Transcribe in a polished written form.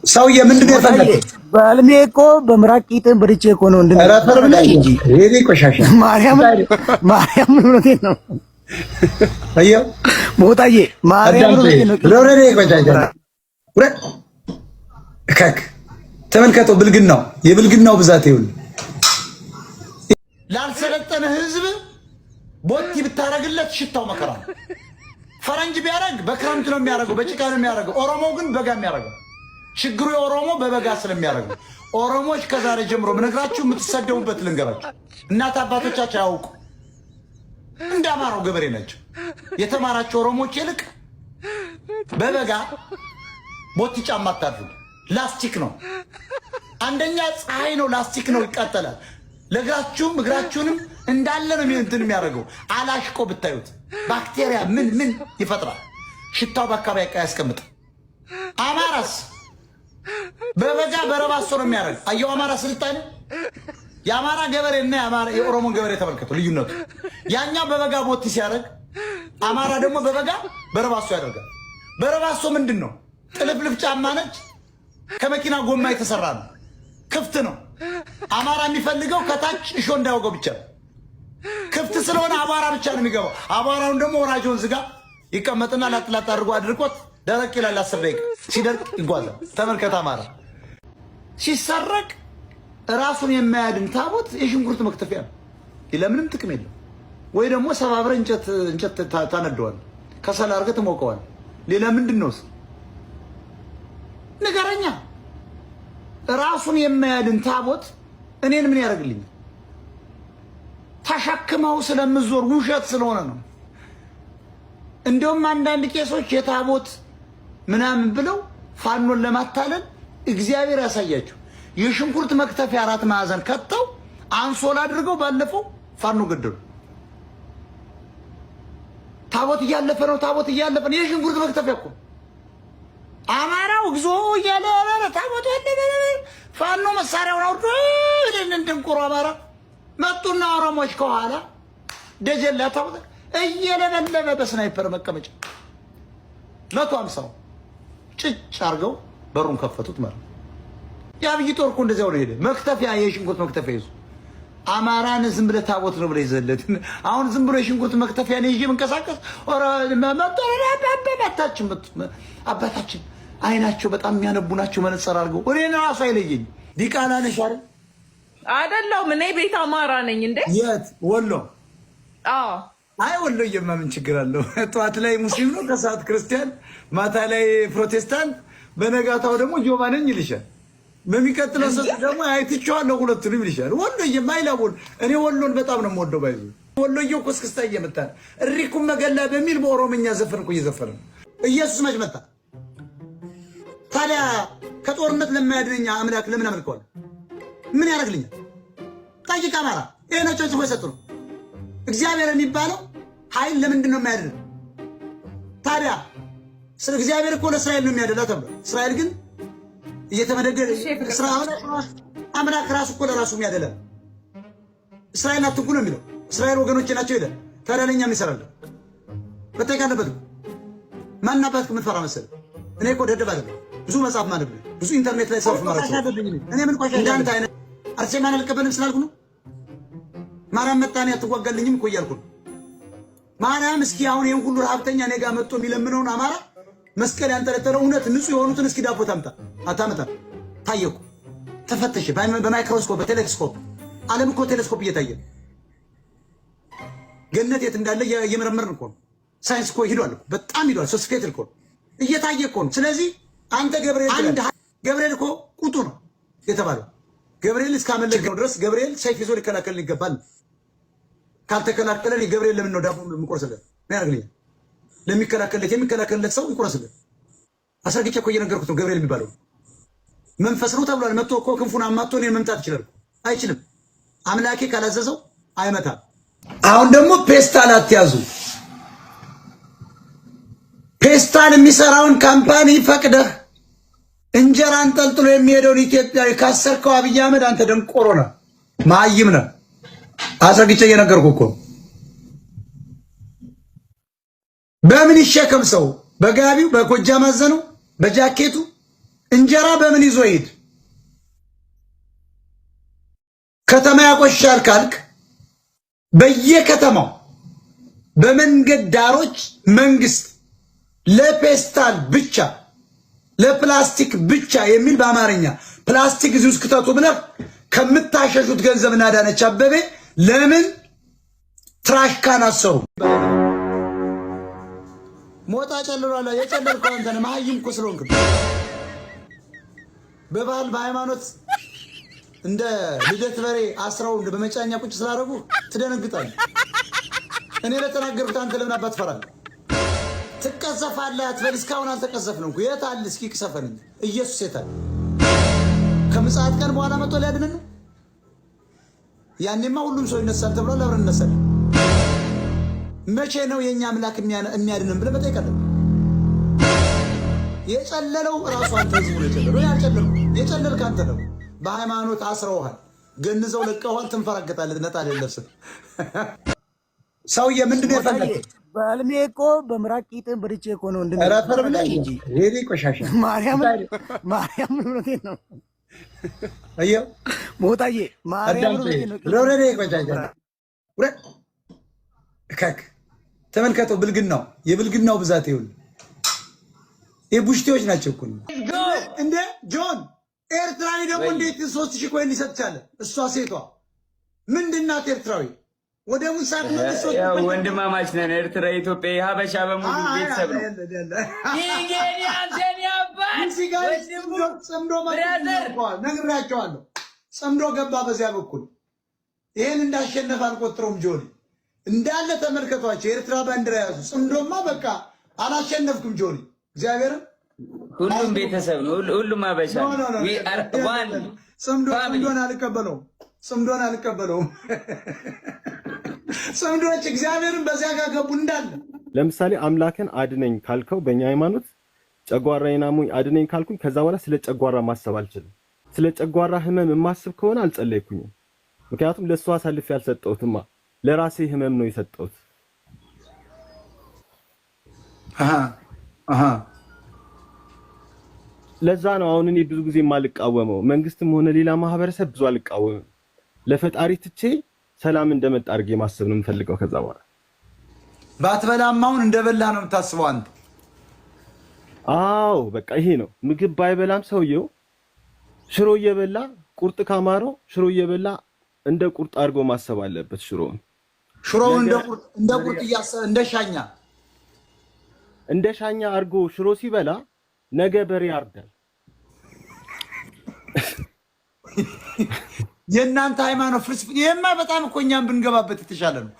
ሰውዬ ምንድን ነው የፈለግህ? በህልሜ እኮ በምራቅ ቂጥን በልቼ እኮ ነው። እንድን ኧረ አፈር ብላ እንጂ ይሄ ቆሻሻ። ማርያም ማርያም፣ እውነቴን ነው። አየህ ሞጣዬ፣ ማርያም እውነቴን ነው። ረረሬ ቆሻሻ ውረድ። እከክ ተመልከተው፣ ብልግናው የብልግናው ብዛት ይሁን። ላልሰለጠነ ህዝብ ቦቲ ብታረግለት ሽታው መከራ ነው። ፈረንጅ ቢያደርግ በክረምት ነው የሚያደርገው፣ በጭቃ ነው የሚያደርገው። ኦሮሞ ግን በጋ የሚያደርገው ችግሩ የኦሮሞ በበጋ ስለሚያደርገው። ኦሮሞዎች ከዛሬ ጀምሮ ምነግራችሁ የምትሰደቡበት ልንገራችሁ። እናት አባቶቻቸው አያውቁ እንደ አማራው ገበሬ ናቸው። የተማራቸው ኦሮሞዎች ይልቅ በበጋ ቦቲ ጫማ አታድርጉ። ላስቲክ ነው። አንደኛ ፀሐይ ነው፣ ላስቲክ ነው፣ ይቃጠላል። ለእግራችሁም እግራችሁንም እንዳለ ነው እንትን የሚያደርገው። አላሽቆ ብታዩት ባክቴሪያ ምን ምን ይፈጥራል። ሽታው በአካባቢ አያስቀምጥም። አማራስ በበጋ በረባሶ ነው የሚያደርግ። አየው አማራ ስልጣኔ። የአማራ ገበሬ እና የኦሮሞን ገበሬ ተመልከቱ ልዩነቱ። ያኛው በበጋ ቦቲ ሲያደርግ፣ አማራ ደግሞ በበጋ በረባሶ ያደርጋል። በረባሶ ምንድን ነው? ጥልፍልፍ ጫማ ነች። ከመኪና ጎማ የተሰራ ነው። ክፍት ነው። አማራ የሚፈልገው ከታች እሾ እንዳያወገው ብቻ ነው። ክፍት ስለሆነ አቧራ ብቻ ነው የሚገባው። አቧራውን ደግሞ ወራጅ ወንዝ ጋር ይቀመጥና ላጥላጥ አድርጎ አድርቆት ደረቅ ይላል። 10 ደቂቃ ሲደርቅ ይጓዛል። ተመልከት፣ አማራ ሲሰረቅ ራሱን የማያድን ታቦት የሽንኩርት መክተፊያ ነው። ለምንም ጥቅም የለም። ወይ ደግሞ ሰባብረ እንጨት እንጨት ታነደዋል፣ ከሰል አድርገህ ትሞቀዋል። ሌላ ምንድን ነው ንገረኛ። ራሱን የማያድን ታቦት እኔን ምን ያደርግልኛል? ተሸክመው ስለምዞር ውሸት ስለሆነ ነው። እንደውም አንዳንድ ቄሶች የታቦት ምናምን ብለው ፋኖን ለማታለል እግዚአብሔር ያሳያቸው። የሽንኩርት መክተፊያ አራት ማዕዘን ከተው አንሶላ አድርገው ባለፈው ፋኖ ገደሉ። ታቦት እያለፈ ነው፣ ታቦት እያለፈ ነው። የሽንኩርት መክተፊያ እኮ አማራው እግዚኦ እያለ ታቦት ያለ ፋኖ መሳሪያውን አውርዶ ድንቁሮ አማራ መጡና ኦሮሞች ከኋላ ደጀላ ታቦት እየለበለበ በ sniper መቀመጫ 150ው ጭጭ አድርገው በሩን ከፈቱት ማለት ነው። የአብይ ጦር እኮ እንደዚያው ነው ሄደ። መክተፊያ የሽንኩርት መክተፊያ ይዞ አማራን ዝም ብለህ ታቦት ነው ብለህ ይዘለት። አሁን ዝም ብሎ የሽንኩርት መክተፊያ ነው ይዤ ብንቀሳቀስ አባታችን አባታችን አይናቸው በጣም የሚያነቡ ናቸው። መነጽር አድርገው እኔን ራሱ አይለየኝ። ዲቃላ ነሽ አይደል? አይደለሁም። እኔ ቤት አማራ ነኝ። እንዴ የት? ወሎ። አዎ። አይ ወሎዬማ ምን ችግር አለው? ጠዋት ላይ ሙስሊም ነው፣ ከሰዓት ክርስቲያን፣ ማታ ላይ ፕሮቴስታንት፣ በነጋታው ደግሞ ጆባ ነኝ ይልሻል። በሚቀጥለው ሰው ደግሞ አይትቼዋለሁ ሁለቱንም ይልሻል። ወሎዬማ አይላቦል። እኔ ወሎን በጣም ነው የምወደው። ባይዙ ወሎዬ እኮ እስክስታ እየመጣ ነው። እሪኩም መገላ በሚል በኦሮምኛ ዘፈን እኮ እየዘፈነ ነው። ኢየሱስ መች መጣ ታዲያ? ከጦርነት ለማያድነኛ አምላክ ለምን አመልከዋለሁ? ምን ያደርግልኛል? ጠይቅ አማራ። ይሄ ነጮች ጽፎ የሰጡ ነው። እግዚአብሔር የሚባለው ኃይል ለምንድን ነው የሚያድነው? ታዲያ ስለ እግዚአብሔር እኮ ለእስራኤል ነው የሚያደላ ተብሏል። እስራኤል ግን እየተመደገ አምላክ ራሱ እኮ ለራሱ የሚያደላ እስራኤል አትንኩ ነው የሚለው። እስራኤል ወገኖቼ ናቸው ይላል። ታዲያ ለእኛ ምን ይሰራል? መጠየቅ አለበት። ማን አባትህ የምትፈራ መሰለህ? እኔ እኮ ደደብ አይደለም። ብዙ መጽሐፍ ማነብ ብዙ ኢንተርኔት ላይ surf ማለት ነው። እኔ ምን ቆሻሻ እንዳንተ አይነት አርሴማን አልቀበልም ስላልኩ ነው። ማርያም መጣኔ አትዋጋልኝም እኮ እያልኩ ነው። ማርያም እስኪ አሁን ይሄን ሁሉ ረሀብተኛ እኔ ጋር መጥቶ የሚለምነውን አማራ መስቀል ያንጠለጠለው እውነት ንጹህ የሆኑትን እስኪ ዳቦ ታምጣ። አታመጣም። ታየ እኮ ተፈተሸ በማይክሮስኮፕ በቴሌስኮፕ። ዓለም እኮ ቴሌስኮፕ እየታየ ገነት የት እንዳለ እየመረመርን እኮ ነው። ሳይንስ እኮ ሂዷል እኮ በጣም ሂዷል። sophisticated እኮ እየታየ እኮ ነው። ስለዚህ አንተ ገብርኤል አንድ ገብርኤል እኮ ቁጡ ነው የተባለው። ገብርኤል እስካመለክነው ድረስ ገብርኤል ሰይፍ ይዞ ሊከላከልን ይገባል። ካልተከላከለን የገብርኤል ለምን ነው ዳቦ የምቆርስለት? ምን ያደርግልኛል? ለሚከላከልለት የሚከላከልለት ሰው ይቆረስለት። አስረግጬ እኮ እየነገርኩት ነው። ገብርኤል የሚባለው መንፈስ ነው ተብሏል። መጥቶ እኮ ክንፉን አማቶ እኔን መምታት ይችላል። አይችልም። አምላኬ ካላዘዘው አይመታም። አሁን ደግሞ ፔስታል አትያዙ። ፔስታል የሚሰራውን company ፈቅደህ እንጀራ አንጠልጥሎ የሚሄደውን ኢትዮጵያዊ ካሰርከው አብይ አህመድ አንተ ደንቆሮ ነህ፣ መሀይም ነህ። አስረግጬ እየነገርኩህ እኮ። በምን ይሸከም ሰው? በጋቢው በጎጃም አዘነው በጃኬቱ እንጀራ በምን ይዞ ይሂድ? ከተማ ያቆሻል ካልክ በየከተማው በመንገድ ዳሮች መንግስት ለፔስታል ብቻ፣ ለፕላስቲክ ብቻ የሚል፣ በአማርኛ ፕላስቲክ እዚህ ውስጥ ክተቱ ብለህ ከምታሸሹት ገንዘብና አዳነች አበቤ ለምን trash can አሰሩ? ሞጣ ጨልሏል። የጨለልከው አንተ ነህ። መሀይም እኮ ስለሆንክ በባህል በሃይማኖት እንደ ልደት በሬ አስረው በመጫኛ ቁጭ ስላደረጉ ትደነግጣለህ። እኔ ለተናገርኩት አንተ ለምን አባት ትፈራለህ? ትቀዘፋለህ አትበል። እስካሁን አልተቀዘፍንም እኮ። የት አለ? እስኪ ቅሰፈን። ኢየሱስ የት አለ? ከምጽአት ቀን በኋላ መጥቶ ሊያድነን ነው። ያኔማ ሁሉም ሰው ይነሳል ተብሏል። አብረን እነሳለን። መቼ ነው የእኛ አምላክ የሚያድነን ብለህ መጠየቅ አለብህ። የጨለለው እራሱ አንተ ህዝቡ ነው የጨለለው። እኔ አልጨለልኩም። የጨለልክ አንተ ነው። በሃይማኖት አስረውሃል፣ ገንዘው ለቀውሃል። ትንፈራገጣለህ። ነጣ ለብሰህ ሰውዬ ምንድን ነው የፈለግህ? በህልሜ እኮ በምራቅ ቂጥን በልቼ እኮ ነው። ኧረ አፈር ብለህ እንጂ ይሄ ቆሻሻ። ማርያምን ማርያምን እውነቴን ነው። አየው። ሞጣዬ ማርያምን እውነቴን ነው። ረረሬ ቆሻሻ ውረድ። እከክ ተመልከተው፣ ብልግናው የብልግናው ብዛት ይሁን። የቡሽቴዎች ናቸው እኮ እንደ ጆን። ኤርትራዊ ደግሞ እንዴት 3000 coin ሊሰጥ ቻለ? እሷ ሴቷ ምንድናት? ኤርትራዊ ወደ ሙሳቅ መልሶ ወንድማማች ነን። ኤርትራ፣ ኢትዮጵያ፣ የሀበሻ በሙሉ ቤተሰብ ነው። ጽምዶ ነግሬያቸዋለሁ። ጽምዶ ገባ በዚያ በኩል። ይሄን እንዳሸነፈ አልቆጥረውም። ጆኒ እንዳለ ተመልከቷቸው። የኤርትራ ባንዲራ ያዙ። ጽምዶማ በቃ አላሸነፍኩም ጆኒ፣ እግዚአብሔርም። ሁሉም ቤተሰብ ነው። ሁሉም ሀበሻ ነው። ጽምዶን አልቀበለውም። ጽምዶን አልቀበለውም። ጽምዶች እግዚአብሔርን በዚያ ጋር ገቡ እንዳለ። ለምሳሌ አምላክን አድነኝ ካልከው፣ በእኛ ሃይማኖት ጨጓራዬን አሞኝ አድነኝ ካልኩኝ፣ ከዛ በኋላ ስለ ጨጓራ ማሰብ አልችልም። ስለ ጨጓራ ህመም የማስብ ከሆነ አልጸለይኩኝም። ምክንያቱም ለእሱ አሳልፌ ያልሰጠሁትማ ለራሴ ህመም ነው የሰጠሁት። ለዛ ነው አሁን እኔ ብዙ ጊዜ የማልቃወመው፣ መንግስትም ሆነ ሌላ ማህበረሰብ ብዙ አልቃወምም። ለፈጣሪ ትቼ ሰላም እንደመጣ አድርጌ ማሰብ ነው የምፈልገው። ከዛ በኋላ ባትበላም አሁን እንደበላ ነው የምታስበው አንተ። አዎ በቃ ይሄ ነው። ምግብ ባይበላም ሰውየው ሽሮ እየበላ ቁርጥ ካማረው ሽሮ እየበላ እንደ ቁርጥ አድርጎ ማሰብ አለበት። ሽሮውን ሽሮውን እንደ ቁርጥ እያሰበ እንደ ሻኛ እንደ ሻኛ አድርጎ ሽሮ ሲበላ ነገ በሬ ያርዳል። የእናንተ ሃይማኖት ፍልስፍና ይሄማ በጣም እኮ እኛም ብንገባበት የተሻለ ነው።